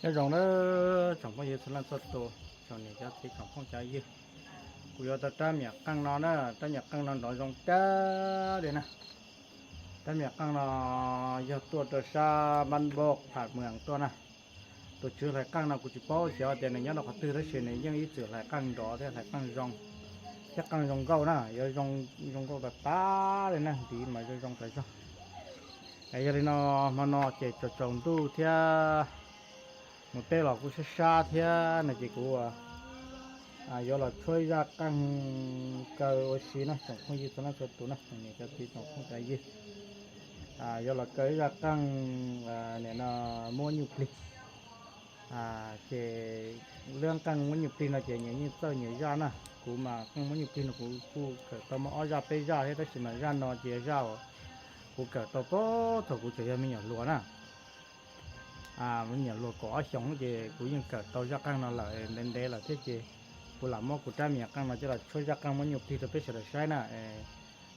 Nyob zoo na, tsoom phooj ywg txhua leej txhua tus, tsoom niam cov txiv tsoom phooj cov ywg, kuv yuav tau rab miam qeej no na, rab miam qeej no nrov zoo kawg li na. Rab miam qeej no yog tuaj rau sab Npab Npauj Pham Mws tuaj na. Tus tswv hlais qeej no kuv tsis paub xyov tias nws nyob rau qhov twg tab sis nws yeej ib txwm hlais qeej nrov thiab hlais qeej zoo, thiab qeej zoo nkauj na, yuav zoo nkauj tas tas li na, ntiv mas zoo zoo tas zog. Yog li no, hmo no ces tsaus tsaus ntuj thiab mus teb los kuj sab sab thiab no ces kuv yuav los tshuab zaj qeej kaw ua si na tsoom phooj ywg txhua leej txhua tus na, tsoom niam cov txiv tsoom phooj cov ywg. Yuav los kaw zaj qeej nim no muab nyuj plig. Ces lub qeej muab nyuj plig no ces nyias yeej txawj nyias zaj na. Kuv mas qeej muab nyuj plig no kuv kuj kawm tau muaj ob zaj peb zaj thiab tab sis mas zaj no ces zaj uas kuv kawm tau puag thaum kuv tseem yog me nyuam hluas na. Me nyuam hluas kaum ob xyoos ces kuv yeej kawm tau zaj qeej no lawm ntev ntev lawm thiab ces kuv lam muab kuv rab miam qeej no coj los tshuab zaj qeej muab nyuj plig rau peb sawv daws saib na.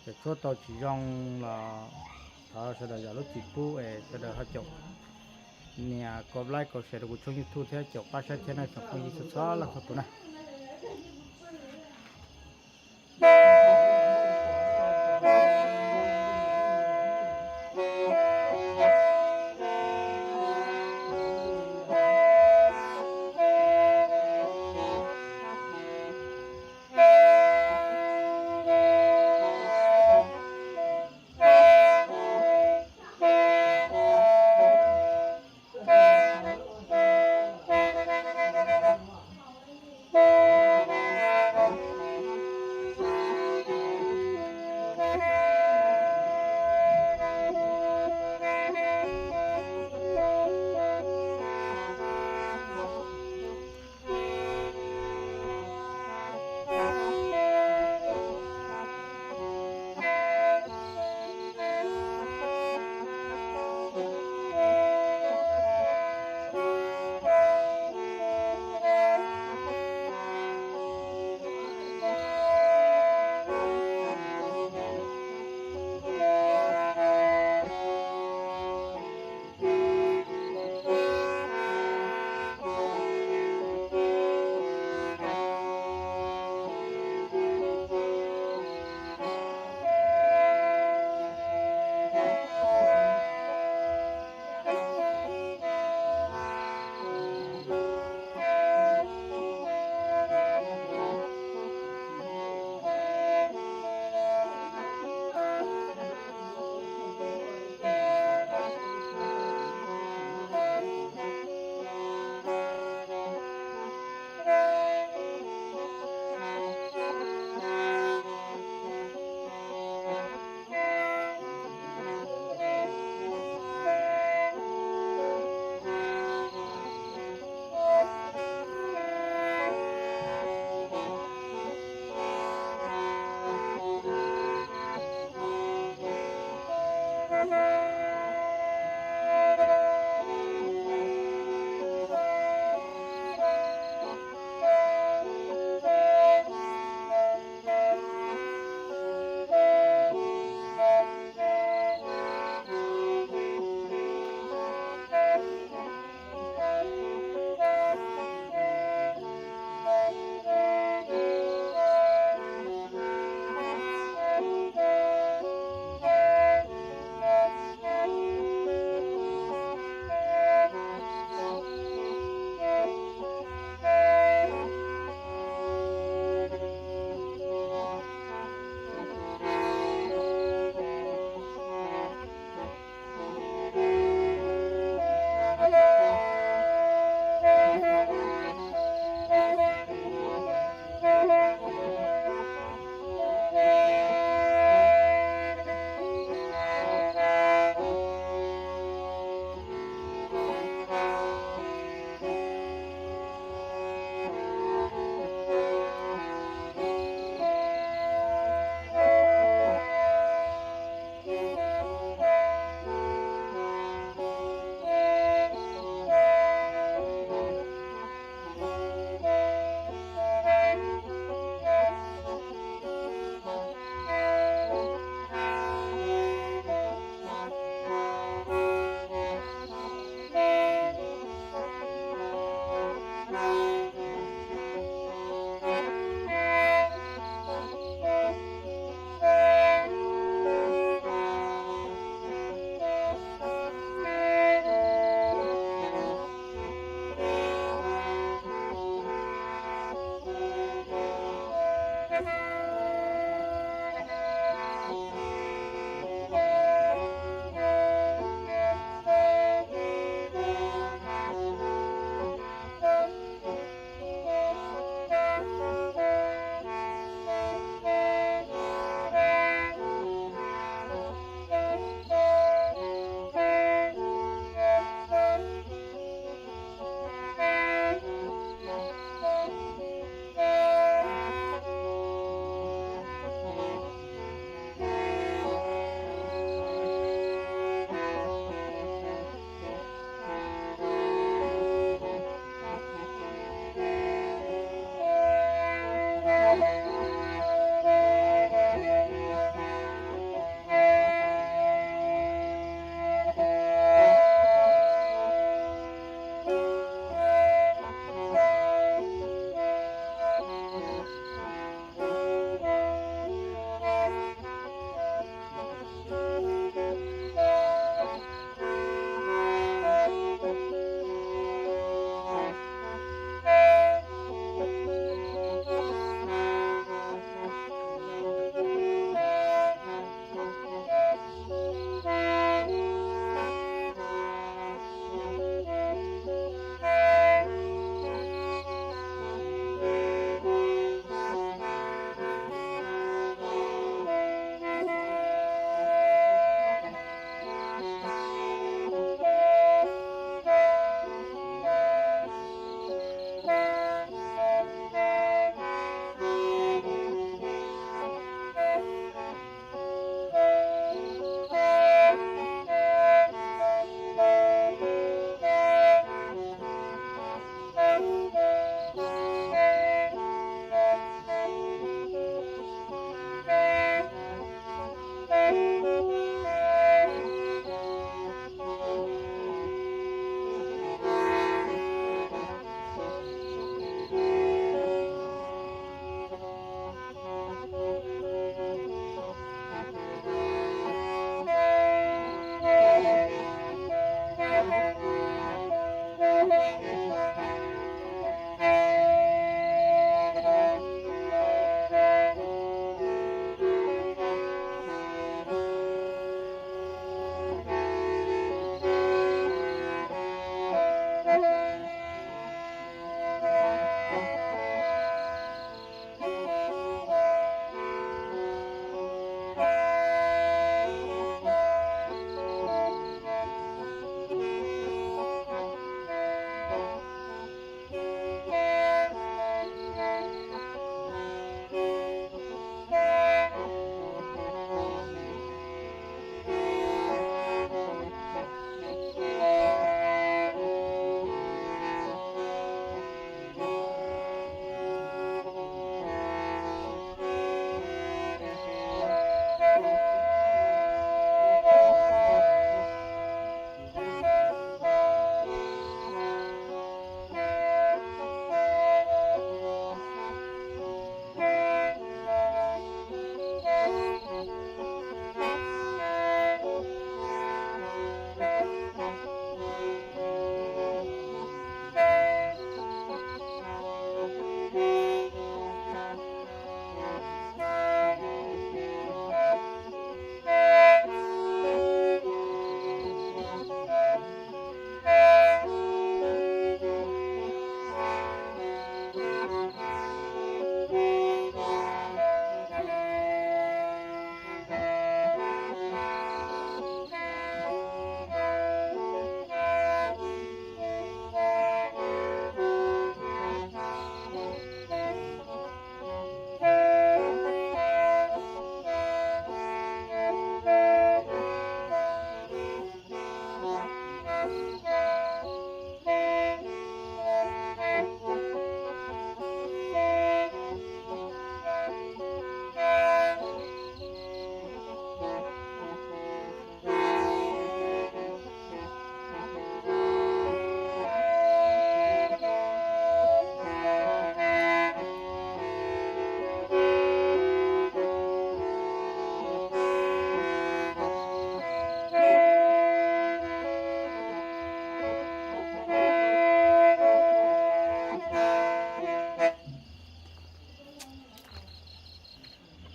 Txawm tshuab tau tsis zoo los thov sawv daws zam lub txim pub es sawv daws ho caum nias kov like kov share rau kuv tshooj YouTube thiab caum pab saib thiab na tsoom phooj ywg txhua txhua leej txhua tus na.